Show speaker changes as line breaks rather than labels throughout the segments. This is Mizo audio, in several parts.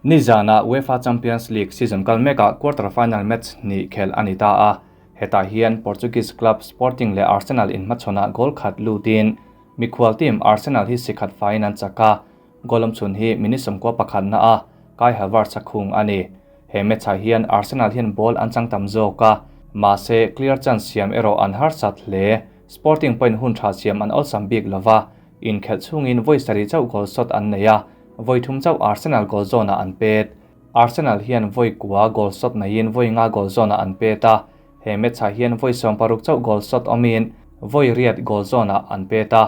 Nizana UEFA Champions League season kal mekah quarter final match hnih khelh a ni ta a, hetah hian Portuguese club Sporting leh Arsenal inhmachhawnah goal khat lutin mikhual team Arsenal hi si khat faiin an chak a, goal awmchhun hi minute 91 na a Kai Havertz a khung a ni. He match ah hian Arsenal hian ball an chang tam zawk a, mahse clear chance siam erawh an harsat hle. Sporting pawhin hun tha siam an awlsam bik lova, inkhelh chhungin vawi sarih chauh goal shot an nei a, vawi thum chauh Arsenal goal zone ah an pet. Arsenal hian vawi kua goal shot neiin vawi nga goal zone ah an pet a, he match ah hian vawi 60 chauh goal shot awmin vawi riat goal zone ah an pet a.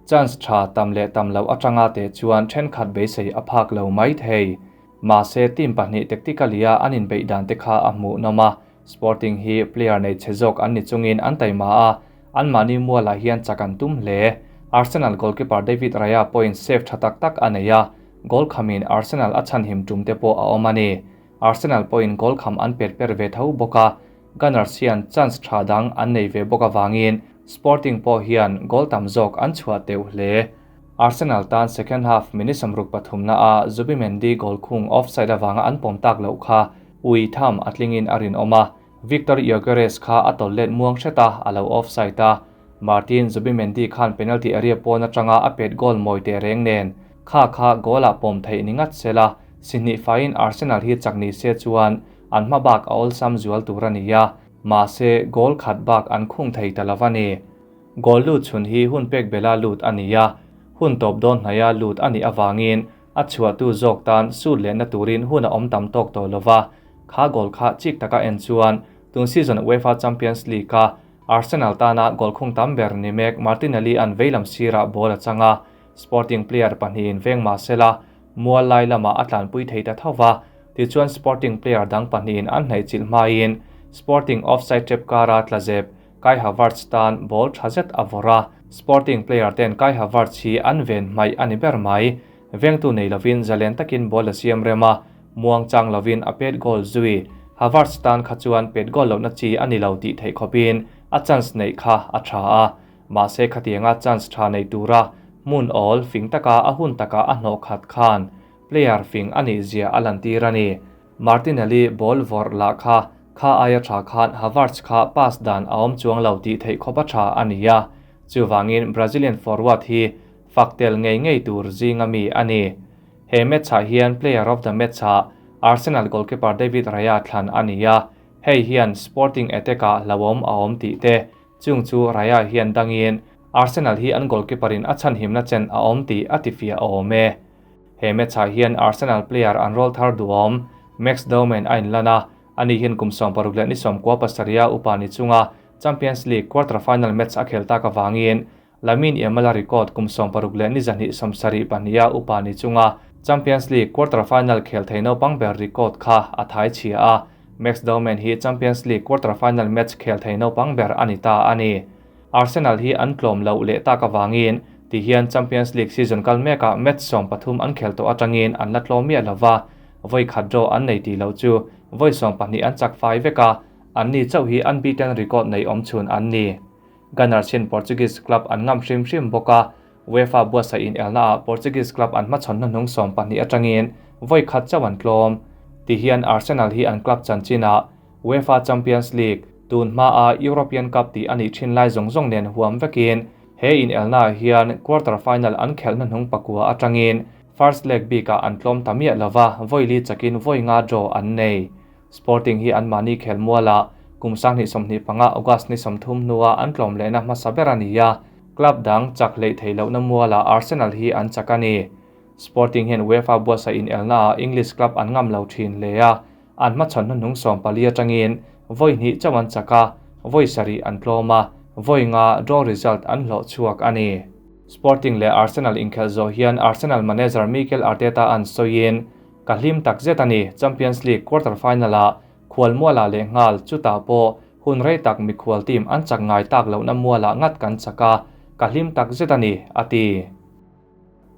Chance tha tam leh tam lo atanga te chuan thenkhat beisei a phak lo mai thei. Mahse team pahnih tactically a an inbeih dan te kha a hmuh nawm a, Sporting hi player nei chhe zawk an ni chungin an taima a, anmahni mualah hian chak an tum hle. Arsenal goalkeeper David Raya pawhin save tha tak tak a nei a, goal khamin Arsenal a chhanhim tum te pawh a awm a ni. Arsenal pawhin goal kham an pet per ve tho bawk a, Gunners hian chance tha dang an nei ve bawk avangin Sporting pawh hian goal tam zawk an chhuah teuh hle. Arsenal tan second half minute 63 na a Zubimendi goal khung offside awanga an pawm tak loh kha ui tham a tlingin a rinawm a, Victor Gyokeres kha a tawlh let muang hreta a lo offside a, Martin Zubimendi khan penalty area pawn atanga a pet goal mawi te reng nen kha kha goal ah pawm theih ni ngat sela si hnih faiin Arsenal hi chak ni se chuan an hma bak a awlsam zual tur a ni a, mahse goal khat bak an khung thei ta lova ni. Goal lut chhun hi hun pek bela lut a ni a, hun tawp dawn hnaia lut a nih awangin a chhuahtu zawk tan sut lehna turin hun a awm tam tawk tawh lova, kha goal kha chik taka en chuan tun season UEFA Champions League a Arsenal tana goal khung tam ber ni mek Martinelli an veilam sirah ball a chang a, Sporting player pahnihin veng mahsela mual lai lamah a tlanpui thei ta thova, tichuan Sporting player dang pahnihin an hnaih chilh hmain Sporting offside trap kara tla zep Kai Havertz tan ball tha zet a vawrh a, Sporting player ten Kai Havertz hi an ven hmaih a ni ber mai. Vengtu nei lovin zalen takin ball a siam rem a, muang chang lovin a pet goal zui. Havertz tan kha chuan pet goal lohna chi a ni lo tih theih khawpin a chance neih kha a tha a, mahse khatianga chance tha nei tura hmun awl fing taka a hun taka a hnawh khat khan player fing a nih zia a lantir a ni. Martinelli ball vawrh lah kha kha aia tha khan Havertz kha pass dan a awm chuang lo tih theih khawp a tha a ni a, chuwangin Brazilian forward hi fak tel ngei ngei tur zinga mi a ni. He match ah hian player of the match ah Arsenal goalkeeper David Raya thlan a ni a, hei hian Sporting attack ah hlauhawm a awm tih te chung chu Raya hian dangin Arsenal hi an goalkeeper in a chhanhimna chen a awm tih a tifiah a awm e. He match ah hian Arsenal player an roll thar duhawm Max Dowman a inlan a, ani hian kum 60 leh ni 97 a upa ni chunga Champions League quarter final match a khel tak awangin Lamine Yamal a record kum 60 leh ni 72 a upa ni chunga Champions League quarter final khel thei naupang ber record kha a thai chhia a, Max Dowman hi Champions League quarter final match khel thei naupang ber a ni ta a ni. Arsenal hi an tlawm lo leh tak awangin ti hian Champions League season kal mekah match 13 an khel tawh atangin an la tlawm miah lova, vawi khat draw an nei ti lo chu vawi 12 an chak fai vek a, an ni chauh hi unbeaten record nei awm chhun an ni. Gunners hian Portuguese club an ngam hrim hrim bawk a, UEFA buatsaih in elna ah Portuguese club an hmachhawn hnuhnung 12 atangin vawi khat chauh an tlawm. Ti hian Arsenal hi an club chanchinah UEFA Champions League tun hma a European Cup tih a nih thin lai zawng zawng nen huam vekin he in elna hian quarter final an khelh hnuhnung pakua atangin first leg bikah an tlawm ta miah lova, vawi li chakin vawi nga draw an nei. Sporting hi an mahni khel muala kum 2025 August ni 30 hnuah an tlawm lehna hmasa ber a ni a, club dang chak hlei thei lohna muala Arsenal hi an chak a ni. Sporting hian UEFA buatsaih in elna ah English club an ngam lo thin hle a, an hmachhawn hnuhnung 14 atangin vawi hnih chauh an chak a, vawi sarih an tlawm a, vawi nga draw result an hlawh chhuak a ni. Sporting leh Arsenal inkhelh zawh hian Arsenal manager Mikel Arteta an sawiin ka hlim tak zet a ni, Champions League quarter final ah khual muala leh ngal chutah pawh hun rei tak mikhual team an chak ngai tak lohna muala ngat kan chak a, ka hlim tak zet a ni, a ti.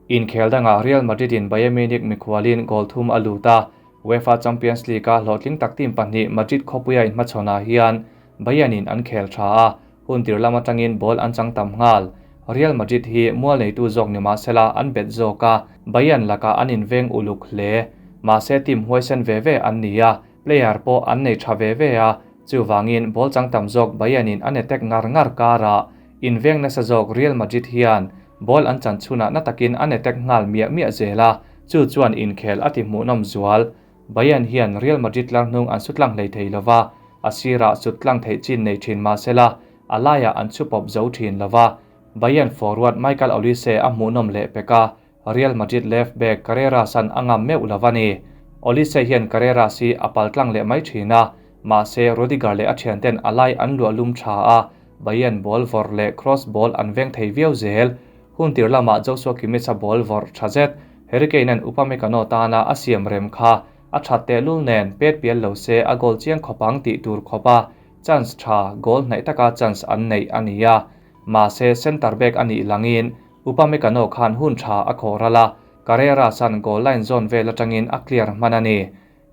Inkhel dangah Real Madrid in Bayern Munich mikhualin goal thum a lut a, UEFA Champions League a hlawhtling tak team pahnih Madrid khawpuia inhmachhawnah hian Bayern in an khel tha a, hun tir lam atangin ball an chang tam nghal. Real Madrid hi mual neitu zawk ni mahsela an bet zawk a, Bayern lakah an inveng uluk hle. Mahse team huaisen ve ve an ni a, player pawh an nei tha ve ve a, chuvangin ball chang tam zawk Bayern in an attack ngar ngar karah inveng nasa zawk Real Madrid hian ball an chan chhunah na takin an attack nghal miah miah zel a, chu chuan inkhel a ti hmuhnawm zual. Bayern hian Real Madrid tlar hnung an sutlang hlei thei lova, a sirah sutlang theih chin nei thin mahsela a laiah an chhupawp zo thin lova. Bayern forward Michael Olise a hmuhnawm leh pek a, Real Madrid left back Carreras an a ngam meuh lo a ni. Olise hian Carreras hi a paltlang leh mai thin a, mahse Rudiger leh a thianten a lai an luah lum tha a, Bayern ball vawrh leh cross ball an veng thei viau zel. Hun tir lamah Joshua Kimmich-a ball vawrh tha zet, Harry Kane-a'n Upamecano tana a siam rem kha a that tehlul nen pet pial lo se a goal chiang khawp ang tih tur khawp a chance tha goal hnaih taka chance an neih a ni a. Mahse centre back a nih langin Upamecano khan hun tha a khawh ral a, Carreras an goal line zawn vel atangin a clear hman a ni.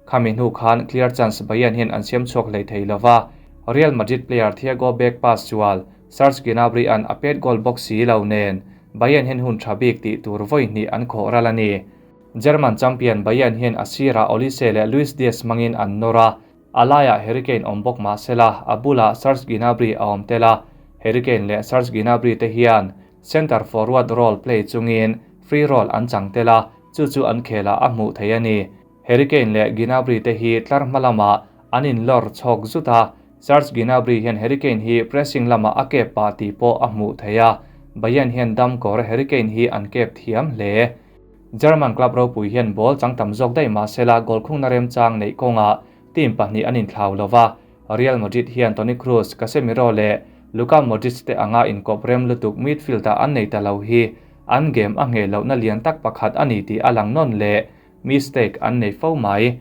Khami hnu khan clear chance Bayern hian an siam chhuak hlei thei lova, Real Madrid player Thiago back pass chual Serge Gnabry an a pet goal bawk si lo nen Bayern hian hun tha bik tih tur vawi hnih an khawh ral a ni. German champion Bayern hian a sirah Olise leh Luis Diaz hmangin an nawr a, A laiah Harry Kane awm bawk mah sela, a bulah Serge Gnabry a awm tel a, Harry Kane leh Serge Gnabry te hian centre forward role play chungin free role an chang tel a, chu chu an khelah a hmuh theih a ni. Harry Kane leh Gnabry te hi tlar hma lamah an inlawr chhawk zut a, Serge Gnabry hian Harry Kane hi pressing lamah a kep pah tih pawh a hmuh theih a, Bayern hian dam kawr Harry Kane hi an kep thiam hle. German club ropui hian ball chang tam zawk daih mah sela goal khungna remchang neih kawngah team pahnih an inthlau lo va, Real Madrid hian Toni Kroos, Casemiro leh Luka Modric te anga inkawp rem lutuk midfield-ah an nei ta lo hi an game a ngheh lohna lian tak pakhat a ni tih a lang nawn leh mistake an nei fo mai.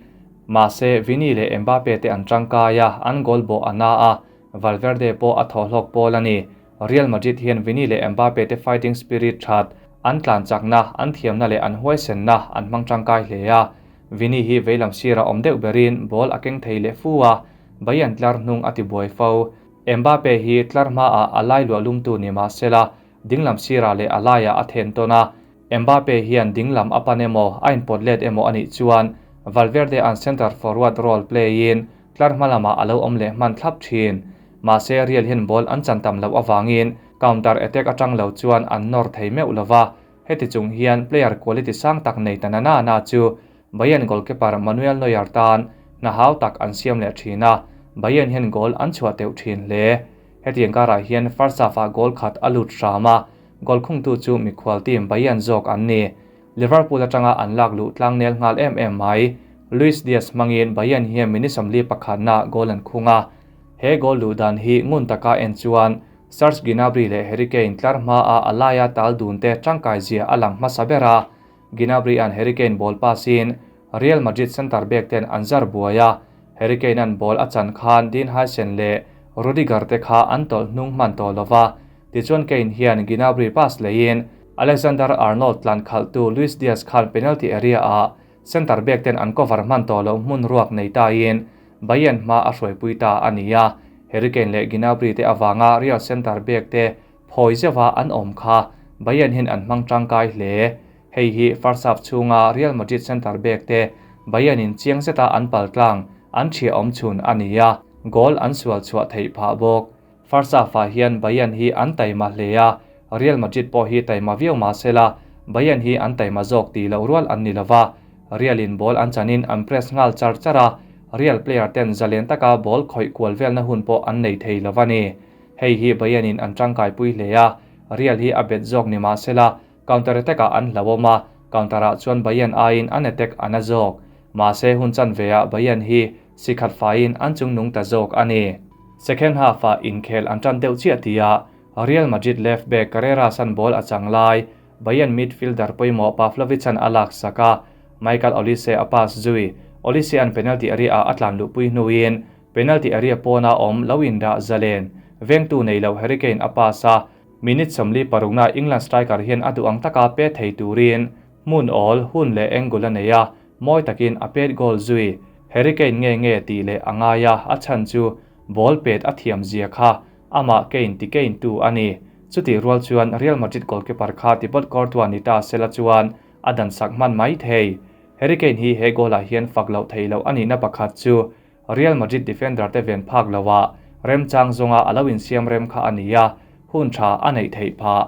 Mahse, Vini leh Mbappe te an tangkai a, an goal bawh a na a, Valverde pawh a thawhhlawk pawl a ni. Real Madrid hian Vini leh Mbappe te fighting spirit that, an tlan chakna, an thiamna leh an huaisenna an hmang tangkai hle a. Vini hi veilam sirah awm deuh berin ball a keng thei leh fu a, Bayern tlar hnung a ti buai fo. Mbappe hi tlar hmaah a lai luah lumtu ni mah sela, dinglam sirah leh a laiah a then tawn a. Mbappe hian dinglam a pan emaw, a inpawt let emaw a nih chuan Valverde an centre forward role play-in tlar hma lamah a lo awm leh hman thlap thin. Mahse Real hian ball an chan tam loh avangin counter attack atang lo chuan an nawr thei meuh lo va, heti chung hian player quality sang tak nei ta na na na chu Bayern goalkeeper Manuel Neuer tan hna hau tak an siam leh thin a, Bayern hian goal an chhuah teuh thin hle. Hetiang karah hian first half-ah goal khat a lut hram a, goal khungtu chu mikhual team Bayern zawk an ni. Liverpool atanga an lak luh tlang nel nghal em em mai. Luis Diaz hmangin Bayern hian minute 41 na goal an khung a. He goal luh dan hi ngun taka en chuan Serge Gnabry leh Harry Kane tlar hmaa a laia tal dun te tangkai zia a lang hmasa ber a. Gnabry an Harry Kane ball pass in Real Madrid centre back ten an zar buai a. Harry Kane an ball a chan khan Dean Huijsen leh Rudiger te kha an tawlh hnung hman tawh lova. Tichuan Kane hian Gnabry pass leiin Alexander Arnold tlan khalhtu Luis Diaz khan penalty area ah centre back ten an cover hman tawh loh hmun ruak nei tain Bayern hma a hruaipui ta a ni a. Harry Kane leh Gnabry te avanga Real centre back te phawi zeuha an awm kha Bayern hian an hmang tangkai hle. Hei hi first half chhunga Real Madrid centre back te Bayern in chiang zeta an paltlang an thiah awm chhun a ni a, goal an sual chhuah theih phah bawk. First half ah hian Bayern hi an taima hle a, Real Madrid pawh hi taima viau mah sela Bayern hi an taima zawk tih loh rual an ni lova, Real in ball an chanin an press nghal char char a, Real player ten zalen taka ball khawih kual velna hun pawh an nei thei lova ni. Hei hi Bayern in an tangkai pui hle a, Real hi a bet zawk ni mah sela counter attack ah an hlauhawm a, counter ah chuan Bayern aiin an attack a na zawk. Mahse hun chanve ah Bayern hi sikhat faiin an chung nung ta zawk a ni. Second half ah inkhel an tan deuh chiah tia Real Madrid left back Carreras an ball a chang lai Bayern midfielder pawimawh Pavlovic an a lak sak a, Michael Olise a pass zui. Olise an penalty area ah a tlan luhpui hnuin penalty area pawna awm lo indah zalen vengtu nei lo Harry Kane a pass a, minute 46 na England striker hian a duh ang taka pe thei turin hmun awl hun leh angle a nei a, mawi takin a pet goal zui. Harry Kane nge nge tih leh a ngai a, a chhan chu ball pet a thiam zia kha amah Kane ti Kane tu a ni. Chuti rual chuan Real Madrid goalkeeper kha Thibaut Courtois ni ta sela chuan a dan sak hman mai thei. Harry Kane hi he goal ah hian fak loh theih loh a nihna pakhat chu Real Madrid defender te ven phak loah remchang zawnga a lo insiam rem kha a ni a, hun tha a neih theih phah.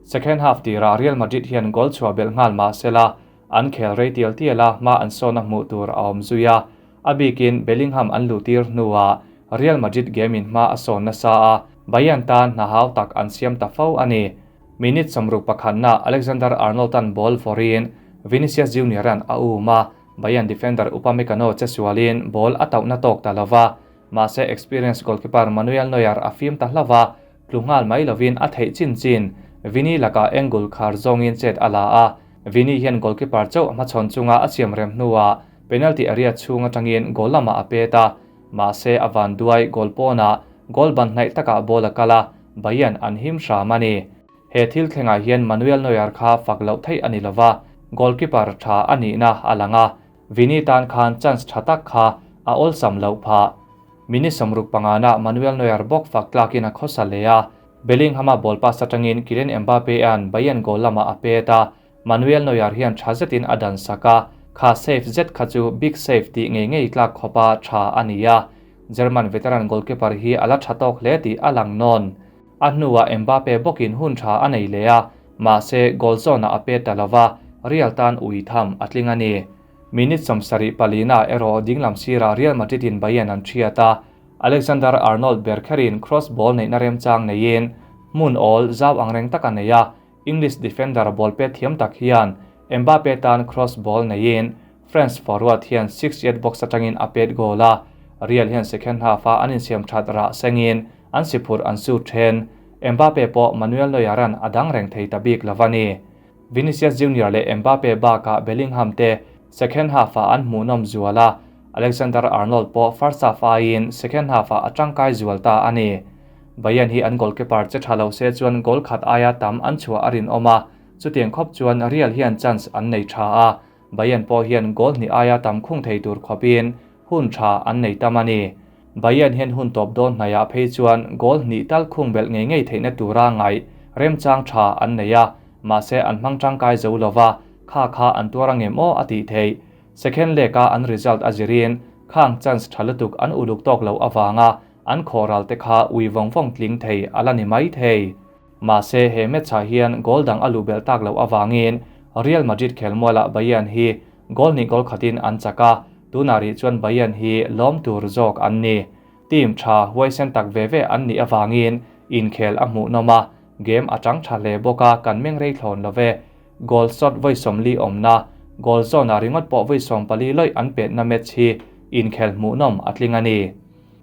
Second half tirah Real Madrid hian goal chhuah belh nghal mah sela, an khel rei tial tial a, hma an sawna hmuh tur a awm zui a. A bikin Bellingham an luh tir hnuah Real Madrid game in hma a sawn nasa a, Bayern tan hna hau tak an siam ta fo a ni. Minute 61na Alexander Arnold-a'n ball vawrin Vinicius Junior-a'n a um a, Bayern defender Upamecano che sualin ball a tauhna tawk ta lova, mahse experienced goalkeeper Manuel Neuer a fim ta hlauh a, tlu nghal mai lovin a theih chin chin Vini lakah angle khar zawngin chet a la a, Vini hian goalkeeper chauh hmachhawn chunga a siam rem hnuah penalty area chhung atangin goal lamah a pet a, mahse a van duai goal pawnah goal ban hnaih takah ball a kal a, Bayern an him hram a ni. He thil thlengah hian Manuel Neuer kha fak loh theih a ni lova, goalkeeper tha a nihna a lang a, Vini tan khan chance tha tak kha a awlsam loh phah. Minute 65na Manuel Neuer bawk fak tlakin a khawsa leh a, Bellingham-a ball pass atangin Kylian Mbappe-a'n Bayern goal lamah a pet a, Manuel Neuer hian tha zetin a dan sak a, kha save zet kha chu big save tih ngei ngei tlak khawpa tha a ni a, German veteran goalkeeper hi a la tha tawk hle tih a lang nawn. A hnuah Mbappe bawkin hun tha a nei leh a, mahse goal zawnah a pet ta lova, Real tan ui tham a tling a ni. Minute 74na erawh dinglam sirah Real Madrid-in Bayern an thiat a, Alexander Arnold ber kherin cross ball neihna remchang neiin hmun awl zau angreng tak a nei a, English defender ball pet thiam tak hian Mbappe tan cross ball neiin France forward hian 6-yard box atangin a pet goal a, Real hian second half-a an insiam that rah sengin an siphurh an su then. Mbappe pawh Manuel Neuer-a'n a dang reng thei ta bik lo a ni. Vinicius Junior leh Mbappe bakah Bellingham te second half-ah an hmuhnawm zual a, Alexander Arnold pawh first half aiin second half-ah a tangkai zual ta a ni. Bayern hi an goalkeeper che tha lo se chuan goal khat aia tam an chhuah a rinawm a, chutiang khawp chuan Real hian chance an nei tha a, Bayern pawh hian goal hnih aia tam khung thei tur khawpin hun tha an nei tam a ni. Bayern hian hun tawp dawn hnaiah phei chuan goal hnih tal khung belh ngei ngei theihna tura ngaih remchang tha an nei a, mahse an hmang tangkai zo lova, kha kha an tuar angem aw a tih theih. Second leg-a an result a zirin khang chance tha lutuk an uluk tawk loh avanga an khawhral te kha ui vawng vawng tling thei a la ni mai thei. Mahse he match-ah hian goal dang a luh belh tak loh avangin Real Madrid khelmualah Bayern hi goal hnih goal khatin an chak a, tunah rih chuan Bayern hi lawm tur zawk an ni. Team tha huaisen tak ve ve an nih avangin inkhel a hmuhnawm a, game a chang tha hle bawk a, kan meng rei thlawn lo ve. Goal shot vawi 40 awmna, goal zone-ah ringawt pawh vawi 14 lawih an petna match hi inkhel hmuhnawm a tling a ni.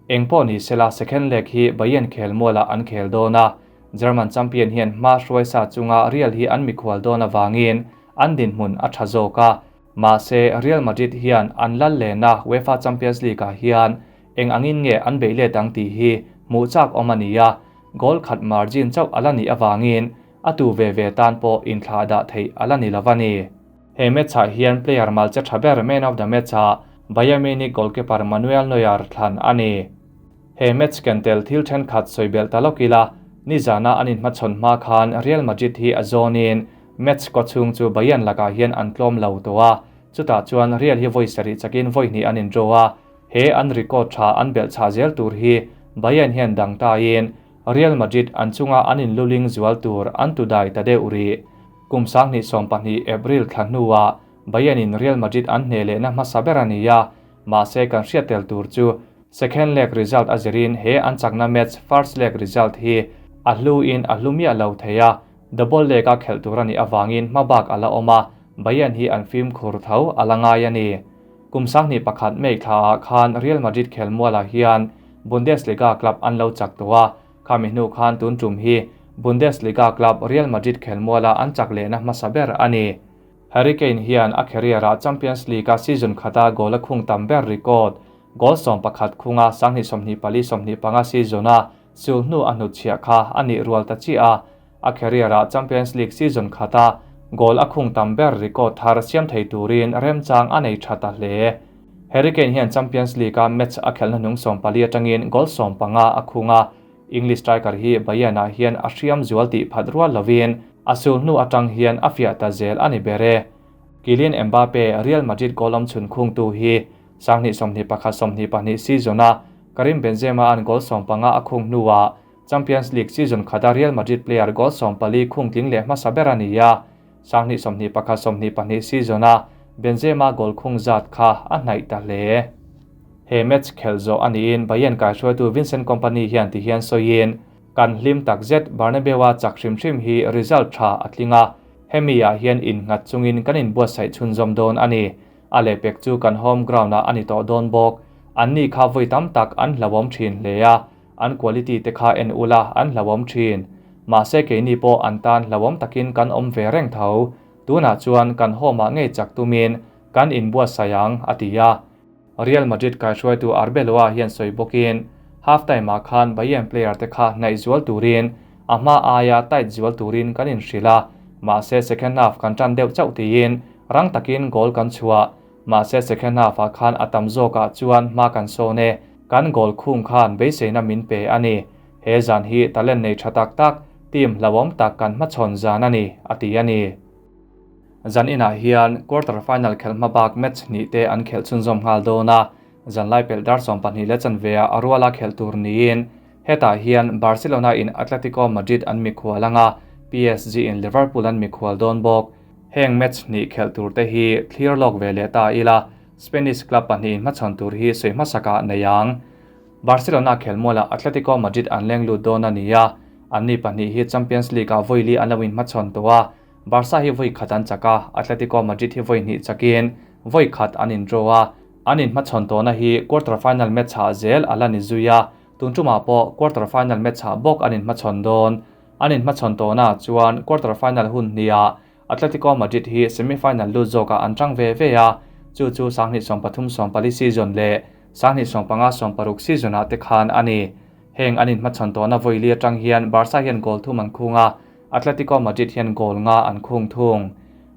Eng pawh ni sela second leg hi Bayern khelmualah an khel dawn a, German champion hian hma hruai sa chunga Real hi an mikhual dawn avangin an dinhmun a tha zawk a, mahse Real Madrid hian an lal lehna UEFA Champions League-ah hian eng angin nge an beih let ang tih hi hmuh chak awm a ni a, goal khat margin chauh a la nih avangin a tu ve ve tan pawh inthlah dah theih a la ni lo a ni. He match-ah hian player mal che tha ber man of the match-ah Bayern Munich goalkeeper Manuel Neuer thlan a ni. He match ken tel thil thenkhat sawi belh ta lawk ila, nizana an inhmachhawn hma khan Real Madrid hi a zawnin match kaw chhung chu Bayern lakah hian an tlawm lo tawh a, chutah chuan Real hi vawi sarih chakin vawi hnih an indraw a, he an record tha an belh chhah zel tur hi Bayern hian dang tain Real Madrid an chunga an inluling zual tur an tu dai ta deuh rih. Kum 2012 April thla hnuah Bayern-in Real Madrid an hne lehna hmasa ber a ni a, mahse kan hriat tel tur chu second leg result a zirin he an chakna match first leg result hi a hluin a hlu miah lo thei a, double leg-a khelh tur a nih avangin hma bak a la awm a, Bayern hi an fimkhur tho a la ngai a ni. Kum 2001 May thlaah khan Real Madrid khelmualah hian Bundesliga club an lo chak tawh a, khami hnu khan tun tum hi Bundesliga club Real Madrid khelmuala an chak lehna hmasa ber a ni. Harry Kane hian a career-ah Champions League-a season khata goal a khung tam ber record, goal 11 khunga 2024-25 season-a sul hnu a hnutchhiah kha a nih rual ta chiah a, a career-ah Champions League season khata goal a khung tam ber record thar siam thei turin remchang a nei tha ta hle. Harry Kane hian Champions League-a match a khelhna hnung 14 atangin goal 15 a khung a, English striker hi Bayern-ah hian a hriam zual tih phat rual lovin a sul hnu atang hian a fiah ta zel a ni ber e. Kylian Mbappe, Real Madrid goal awmchhun khungtu hi 2021 22 season-a Karim Benzema-a'n goal 15 a khung hnuah Champions League season khata Real Madrid player goal 14 khung tling leh hmasa ber a ni a, 2021 22 season-a Benzema goal khung zat kha a hnaih ta hle. He match khelh zawh a niin Bayern kaihruaitu Vincent Kompany hian ti hian sawiin, Kan hlim takzet Bernabeu-a chak hrim hrim hi result tha a tling a, hemi ah hian innghat chungin kan inbuatsaih chhunzawm dawn a ni. A lehpek chu kan home ground-ah a ni tawh dawn bawk. Anni kha vawi tam tak an hlauhawm thin hle a, an quality te kha en ula an hlauhawm thin. Mahse keini pawh an tan hlauhawm takin kan awm ve reng tho. Tunah chuan kan home-ah ngei chak tumin kan inbuatsaih ang, a ti a. Real Madrid kaihruaitu Arbeloa hian sawi bawkin, half-time-ah khan Bayern player te kha hnaih zual turin, a hma aia tight zual turin kan inhrilh a, mahse second half kan tan deuh chauh tiin rang takin goal kan chhuah. Mahse second half-ah khan a tam zawkah chuan hma kan sawn e, kan goal khung khan beiseina min pe a ni. He zan hi talent nei tha tak tak, team hlauhawm tak kan hmachhawn zan a ni, a ti a ni. Zan inah hian quarter final khelh hma bak match hnih te an khelh chhunzawm nghal dawn a, zanlai pelh dar 12 leh chanve-ah a ruala khelh tur niin hetah hian Barcelona in Atletico Madrid an mikhual anga PSG in Liverpool an mikhual dawn bawk. Heng match hnih khelh tur te hi thlir lawk ve leh ta ila, Spanish club pahnih inhmachhawn tur hi sawi hmasakah nei ang. Barcelona khelmualah Atletico Madrid an leng lut dawn a ni a, anni pahnih hi Champions League-ah vawi li an lo inhmachhawn tawh a, Barca hi vawi khat an chak a, Atletico Madrid hi vawi hnih chakin vawi khat an indraw a, an inhmachhawn tawhna hi quarter final match ah zel a la ni zui a, tun tumah pawh quarter final match ah bawk an inhmachhawn dawn. An inhmachhawn tawhna ah chuan quarter final hun hniah Atletico Madrid hi semi final lut zawkah an tang ve ve a, chu chu 2013 14 season leh 2015 16 season ah te khan a ni. Heng an inhmachhawn tawhna vawi li atang hian Barca hian goal thum an khung a, Atletico Madrid hian goal nga an khung thung.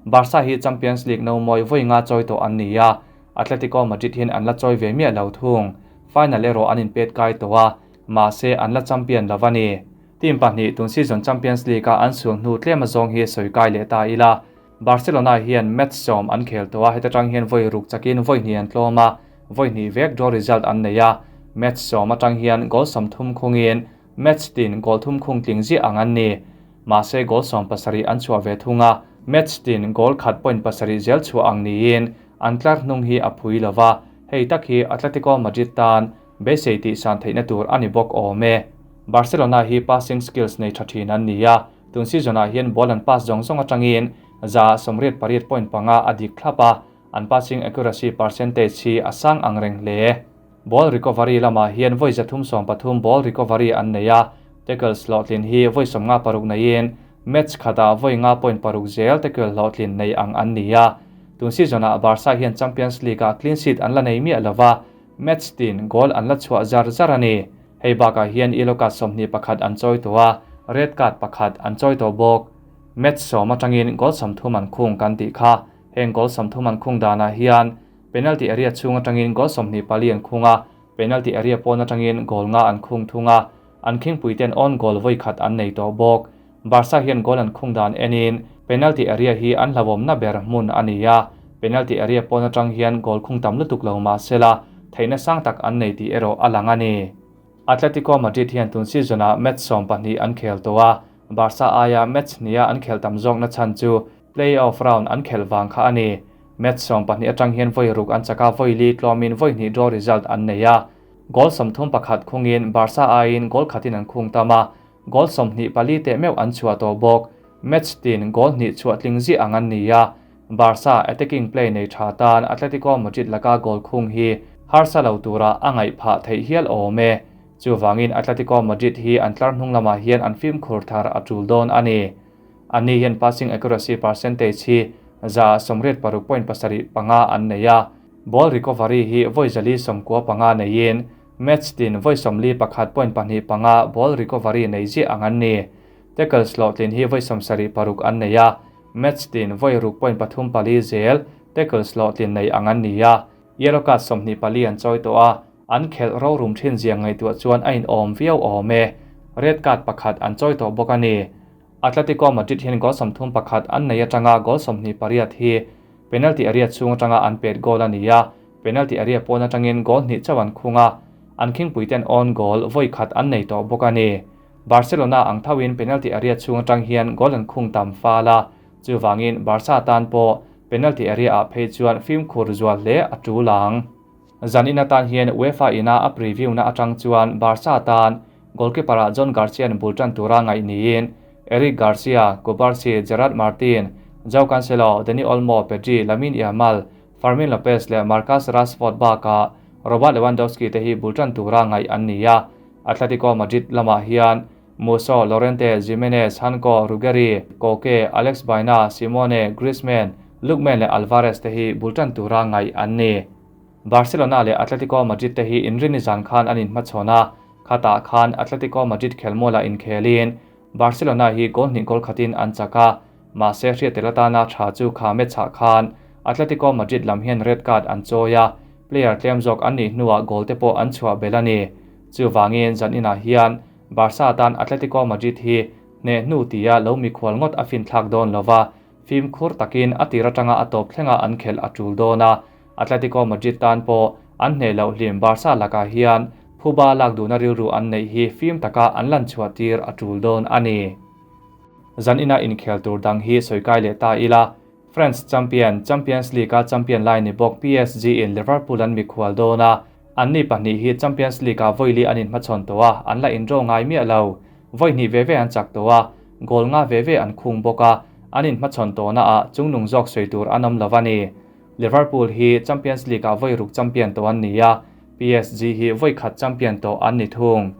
Barca hi Champions League no mawi vawi nga chawi tawh an ni a, Atletico Madrid hian an la chawi ve miah lo thung. Final erawh an inpet kai tawh a, mahse an la champion lo a ni. Team pahnih tun season Champions League-a an sul hnu tlem azawng hi sawi kai leh ta ila. Barcelona hian match 10 an khel tawh a, heta tang hian vawi ruk chakin vawi hnih an tlawm a, vawi hnih vek draw result an nei a. Match 10 atang hian goal 30 khungin Match tin goal thum khung tling ziah ang an ni. Mahse goal 17 an chhuah ve thung a, match tin goal khat point pasarih zel chhuah ang niin an tlar hnung hi a phui lo va, hei tak hi Atletico Madrid tan beisei tih san theihna tur a ni bawk awm e. Barcelona hi passing skills nei tha thin an ni a, tun season-ah hian ball an pass zawng zawng atangin 88.5% a dik thlap a, an passing accuracy percentage hi a sang ang reng hle. Ball recovery lamah hian vawi 313 ball recovery an nei a, tackles hlawhtlin hi vawi 56 neiin match khatah vawi nga point paruk zel tackle hlawhtlin nei ang an ni a. Tun season-ah Barca hian Champions League-ah clean sheet an la nei miah lova, match tin goal an la chhuah zar zar a ni. Hei bakah hian yellow card 21 an chawi tawh a, red card pakhat an chawi tawh bawk. Match 10 atangin goal 30 an khung kan tih kha. Heng goal 30 an khung danah hian penalty area chhung atangin goal 24 an khung a, penalty area pawn atangin goal nga an khung thung a, an khingpui ten own goal vawi khat an nei tawh bawk. Barca hian goal an khung dan enin penalty area hi an hlawmna ber hmun a ni a, penalty area pawn atang hian goal khung tam lutuk lo mahsela theihna sang tak an nei tih erawh a lang a ni. Atletico Madrid hian tun season-ah match 12 an khel tawh a, Barca aia match hnia an khel tam zawkna chhan chu play-off round an khel vang kha a ni. Match 12 atang hian vawi ruk an chaka vawi li tlawmin vawi hnih draw result an nei a. Goal 31 khungin Barca aiin goal khatin an khung tam a, goal 24 te meuh an chhuah tawh bawk. Match tin goal hnih chhuah tling ziah ang an ni a. Barca attacking play nei tha tan Atletico Madrid laka goal khung hi harsa lo tura a ngaih phah theih hial awm e. Chuwangin Atletico Madrid hi an tlar hnung lamah hian an fim khur thar a tul dawn a ni. Anni hian passing accuracy percentage hi 86.75 an nei a, ball recovery hi vawi 495 neiin match tin vawi 41.25 ball recovery nei ziah ang an ni. Tackles hlawhtlin hi vawi 76 an nei a, match tin vawi 6.34 zel tackles hlawhtlin nei ang an ni a. Yellow card 24 an chawi tawh a, an khelh ro rum thin ziang ngaihtuah chuan a inawm viau awm e. Red card pakhat an chawi tawh bawk a ni. Atletico Madrid hian goal 31 an nei atanga goal 28 hi Penalty area chhung atanga an pet goal a ni a, penalty area pawn atangin goal hnih chauh an khung a, an khingpuiten own goal vawi khat an nei tawh bawk a ni. Barcelona ang thoin penalty area chhung atang hian goal an khung tam fal a, chuvangin Barca tan pawh penalty area ah phei chuan fimkhur zual hle a tul ang. Zan in atan hian UEFA ina a preview na atang chuan Barca tan goalkeeper ah Joan Garcia an bul tan tura ngaih niin Eric Garcia, Cubarsi, Gerard Martin, Joao Cancelo, Dani Olmo, Pedri, Lamine Yamal, Fermin Lopez leh Marcus Rashford bakah Robert Lewandowski te hi bul tan tura ngaih an ni a. Atletico Madrid lamah hian Musso, Llorente, Gimenez, Hanko, Ruggeri, Koke, Alex Baena, Simone, Griezmann, Lookman leh Alvarez te hi bul tan tura ngaih an ni. Barcelona leh Atletico Madrid te hi inrini zan khan an inhmachhawn a, khatah khan Atletico Madrid khelmualah inkhelin Barcelona hi goal hnih goal khatin an chak a, mahse hriattel atana tha chu kha match-ah khan Atletico Madrid lam hian red card an chawi a, player tlem zawk an nih hnuah goal te pawh an chhuah belh a ni. Chuvangin zan inah hian Barca tan Atletico Madrid hi hneh hnu tia lo mikhual ngawt a finthlak dawn lova, fimkhur takin a tir atanga a tawp thlenga an khelh a tul dawn a. Atletico Madrid tan pawh an hneh loh hlim Barca lakah hian phuba lak duhna rilru an neih hi fim taka an lan chhuah tir a tul dawn a ni. Zan ina inkhel tur dang hi sawi kai leh ta ila, France champion, Champions League-a champion lai ni bawk PSG in Liverpool an mikhual dawn a, anni pahnih hi Champions League-ah vawili an inhmachhawn tawh a, an la indraw ngai miah lo. Vawi hnih ve ve an chak tawh a, goal nga ve ve an khung bawk a, an inhmachhawn tawhnaah chungnung zawk sawi tur an awm lo a ni. Liverpool hi Champions League-ah vawi ruk champion tawh an ni a, PSG hi vawi khat champion tawh an ni thung.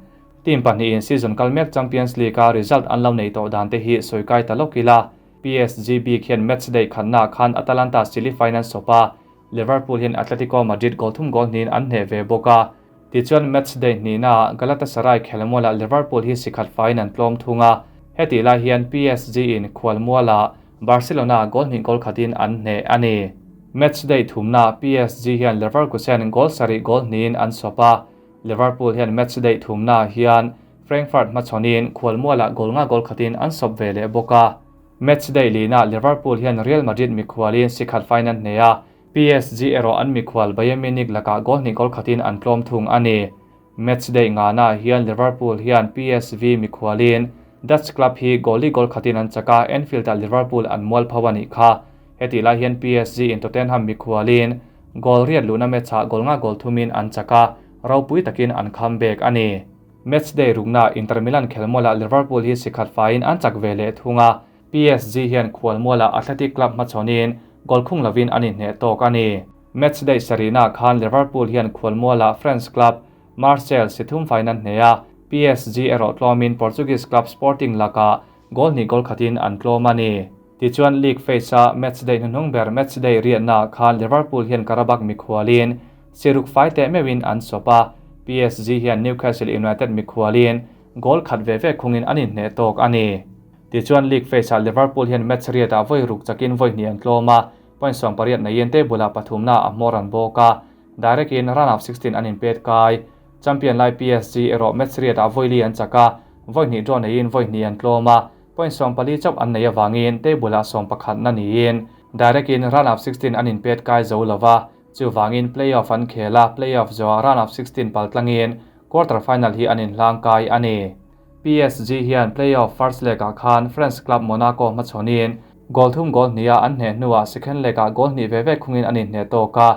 Team pahnihin season kal mek Champions League-a result an lo nei tawh dan te hi sawi kai ta lawk ila, PSG bik hian match day khatnaah khan Atalanta sili final sawp a, Liverpool hian Atletico Madrid goal thum goal hnihin an hneh ve bawk a. Tichuan match day hnihnaah Galatasaray khelmualah Liverpool hi sikhat faiin an tlawm thung a, hetih lai hian PSG in khualmualah Barcelona goal hnih goal khatin an hneh a ni. Match day thumnaah PSG hian Leverkusen goal sarih goal hnihin an sawp a, Liverpool hian match day thumnaah hian Frankfurt hmachhawnin khualmualah goal nga goal khatin an sawp ve leh bawk a. Match day lina Liverpool hian Real Madrid mikhualin sikhat faiin an hneh a, PSG erawh an mikhual Bayern Munich lakah goal hnih goal khatin an tlawm thung a ni. Match day ngana hian Liverpool hian PSV mikhualin Dutch club hi goal li goal khatin an chak a, Anfield-ah Liverpool an mual pho a nih kha. Hetih lai hian PSG in Tottenham mikhualin goal riat luhna match-ah goal nga goal thumin an chak a, ropui takin an comeback a ni. Match day rukna Inter Milan khelmualah Liverpool hi sikhat faiin an chak ve leh thung a, PSG hian khualmualah Athletic Club hmachhawnin goal khung lovin an inhneh tawk a ni. Match day sarihnaah khan Liverpool hian khualmualah French club Marseille si thum faiin an hneh a, PSG erawh tlawmin Portuguese club Sporting lakah goal hnih goal khatin an tlawm a ni. Tichuan league phase-a match day hnuhnung ber match day riahnaah khan Liverpool hian Qarabag mikhualin siruk fai teh meuhin an sawp a, PSG hian Newcastle United mikhualin goal khat ve ve khungin an inhneh tawk a ni. Tichuan league phase-ah Liverpool hian match riatah vawi ruk chakin vawi hnih an tlawm a, point 18 neiin table-ah pathumna a hmawr an bawk a, direct in round of 16 an inpet kai. Champion lai PSG erawh match riatah vawi li an chak a, vawi hnih draw neiin vawi hnih an tlawm a, point 14 chauh an nei avangin table-ah 11 na niin direct in round of 16 an inpet kai zo lova, chuvangin playoff an khel a, playoff zawhah round of 16 paltlangin quarter final hi an inhlang kai a ni. PSG hian playoff first leg-ah khan French club Monaco hmachhawnin goal thum goal hniha an hneh hnuah second leg-ah goal hnih ve ve khungin an inhneh tawk a,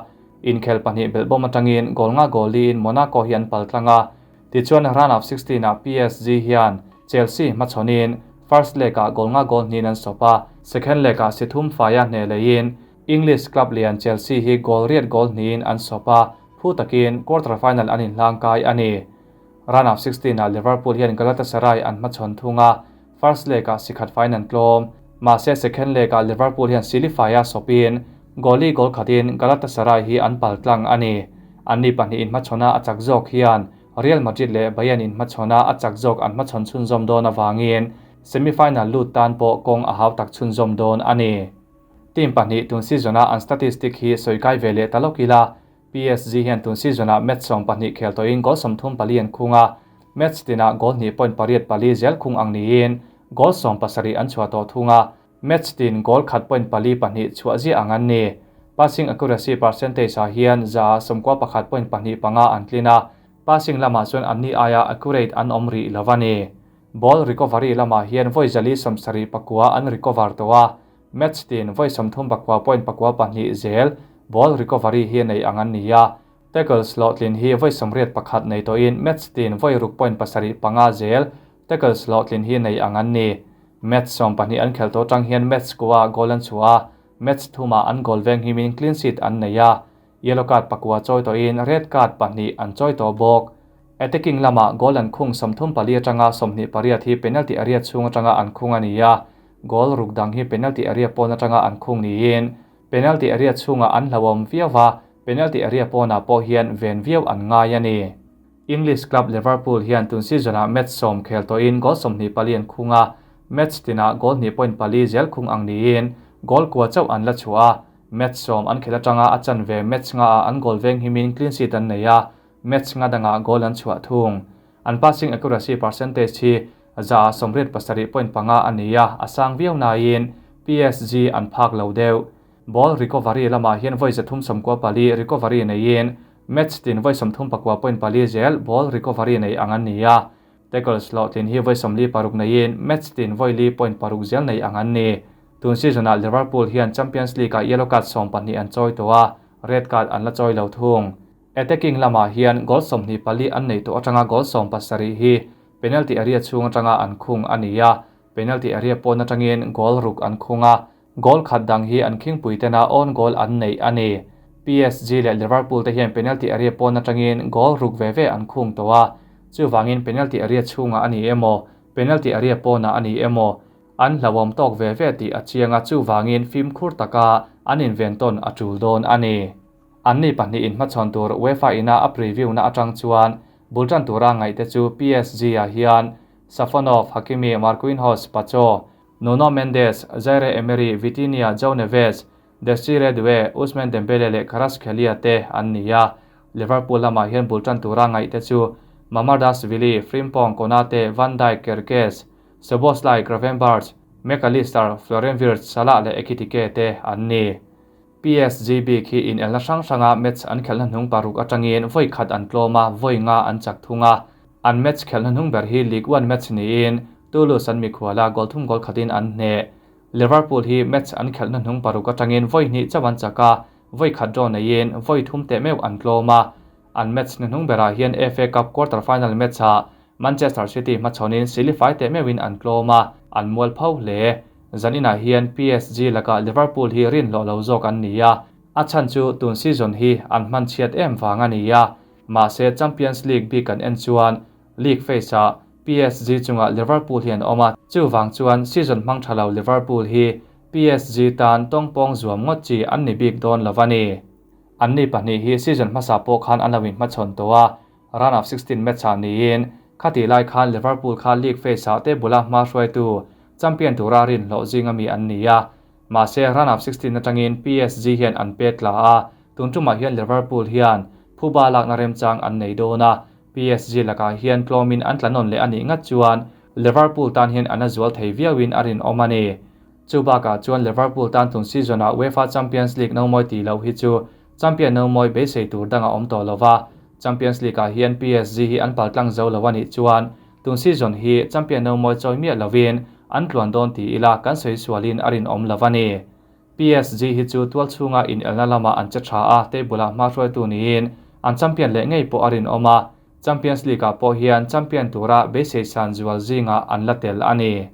inkhel pahnih belhbawm atangin goal nga goal liin Monaco hi an paltlang a. Tichuan round of 16-ah PSG hian Chelsea hmachhawnin first leg-ah goal nga goal hnihin an sawp a, second leg-ah si thum faia hneh leiin English club lian Chelsea hi goal riat goal hnihin an sawp a, phu takin quarter final an inhlang kai a ni. Round of 16-ah Liverpool hian Galatasaray an hmachhawn thung a, first leg-ah si khat faiin an tlawm. Mahse second leg-ah Liverpool hian sili faia sawpin goal-i goal khatin Galatasaray hi an paltlang a ni. Anni pahnih inhmachhawna a chak zawk hian Real Madrid leh Bayern inhmachhawna a chak zawk an hmachhawn chhunzawm dawn avangin semi-final lut tan pawh kawng a hau tak chhunzawm dawn a ni. Team pahnih tun season-a an statistic hi sawi kai ve leh ta lawk ila, PSG hian tun season-ah match 12 khel tawhin goal 34 an khung a, match tinah goal hnih point pariat pali zel khung ang niin goal 17 an chhuah tawh thung a. Match tin goal khat point pali pahnih chhuah ziah ang an ni. Passing accuracy percentage ah hian 91.25% an tlin a, passing lamah chuan anni aia accurate an awm rih lo a ni. Ball recovery lamah hian vawi 479 an recover tawh a, match tin vawi 39.92 zel ball recovery hi nei ang an ni a. Tackles hlawhtlin hi vawi 81 nei tawhin match tin vawi 6.75 zel tackles hlawhtlin hi nei ang an ni. Match 12 an khelh tawh atang hian match kua goal an chhuah a, match thumah an goal veng himin clean sheet an nei a, yellow card pakua chawi tawhin red card pahnih an chawi tawh bawk. Attacking lamah goal an khung 34 atanga 28 hi penalty area chhung atanga an khung a ni a, goal ruk dang hi penalty area pawn atanga an khung niin penalty area chhungah an hlauhawm viau a, penalty area pawnah pawh hian ven viau an ngai a ni. English club Liverpool hian tun season-ah match 10 khel tawhin goal 24 an khung a, match tinah goal 2.4 zel khung ang niin goal kua chauh an la chhuah a, match 10 an khel atanga a chanve match nga ah an goal veng himin clean sheet an nei a, match nga dangah goal an chhuah thung. An passing accuracy percentage hi 87.5% a ni a, a sang viau nain PSG an phak lo deuh. Ball recovery lamah hian vawi 394 recovery neiin match tin vawi 39.4 zel ball recovery nei ang an ni a. Tackles hlawhtlin hi vawi 46 neiin match tin vawi 4.6 zel nei ang an ni. Tun season-ah Liverpool hian Champions League-ah yellow card 12 an chawi tawh a, red card an la chawi lo thung. Attacking lamah hian goal 24 an nei tawh atanga goal 17 hi penalty area chhung atanga an khung a ni a, penalty area pawn atangin goal ruk an khung a, goal khat dang hi an khingpui tena own goal an nei a ni. PSG leh Liverpool te hian penalty area pawn atangin goal ruk ve ve an khung tawh a, chuwangin penalty area chhungah a ni emaw, penalty area pawnah a ni emaw, an hlauhawm tawk ve ve tih a chiang a, chuwangin fimkhur taka an inven tawn a tul dawn a ni. Anni pahnih inhmachhawn tur UEFA ina a preview na atang chuan bultan tura ngaih te chu PSG ah hian Safonov, Hakimi, Marquinhos, Pacho, Nuno Mendes, Zaire Emery, Vitinha, João Neves, Desiree Doué, Ousmane Dembele leh Kvaratskhelia te an ni a. Liverpool lamah hian bultan tura ngaih te chu Mamardashvili, Frimpong, Konate, Van Dijk, Kerkez, Szoboszlai, Gravenberch, Mac Allister, Florian Wirtz, Salah leh Ekitike te an ni. PSG bik hi in elna hrang hranga match an khelhna hnung paruk atangin vawi khat an tlawm a, vawi nga an chak thung a. An match khelhna hnung ber hi Ligue 1 match niin Toulouse an mikhuala goal thum goal khatin an hne. Liverpool hi match an khelhna hnung paruk atangin vawi hnih chauh an chak a, vawi khat draw neiin vawi thum teh meuh an tlawm a. An match hnuhnung berah hian FA Cup quarter final match ah Manchester City hmachhawnin silifai teh meuhin an tlawm a, an mual pho hle. Zaninah hian PSG lakah Liverpool hi rin hlawh lo zawk an ni a, a chhan chu tun season hi an hman chhiat em vang a ni a. Mahse Champions League bik an en chuan league phase ah PSG chungah Liverpool hi an awm a, chuwang chuan season hmang tha lo Liverpool hi PSG tan tawngpawng zuam ngawt chi an ni bik dawn lo a ni. An ni pahnih hi season hmasa pawh khan an lo inhmachhawn tawh a, round of 16 match ah niin khati lai khan Liverpool kha league phase ah te bula hma hruaitu champion tura rin hlawh zinga mi an ni a. Mahse round of 16 atangin PSG hian an pet la a, tun tumah hian Liverpool hian phuba lakna remchang an nei dawn a. PSG lakah hian tlawmin an tlanon leh ani ngat chuan Liverpool tan hian an a zual thei viauin a rin awm a ni. Chubakah chuan Liverpool tan tun season ah UEFA Champions League no mawi ti lo hi chu champion no mawi beisei tur danga awm tawh lova. Champions League ah hian PSG hi an paltlang zo lo ani chuan tun season hi champion no mawi chawi miah lovin an tluan dawn ti ila kan sawi sualin a rin awm lo ani. PSG hi chu tual chhunga in elna lama an che tha a, table ah hma hruaitu niin an champion leh ngei pawh a rin awm a. Champions League ah pawh hian champion tura beisei san zual zinga an la tel ani.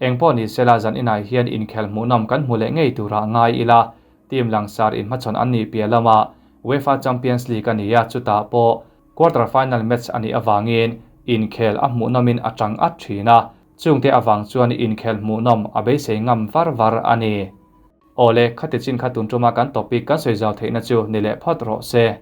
Engpawh ni sela zan inah hian inkhel hmuhnawm kan hmu leh ngei tura ngai ila, team langsar inhmachhawn an ni piah lama UEFA Champions League ani a, chutah pawh quarter final match ani awangin inkhel a hmuhnawmin a tang at thin a, chungte awang chuan inkhel hmuhnawm a beisei ngam var var ani. Awle, khati chin kha tun tuma kan topic kan sawi zau theihna chu ni leh phawt rawh se.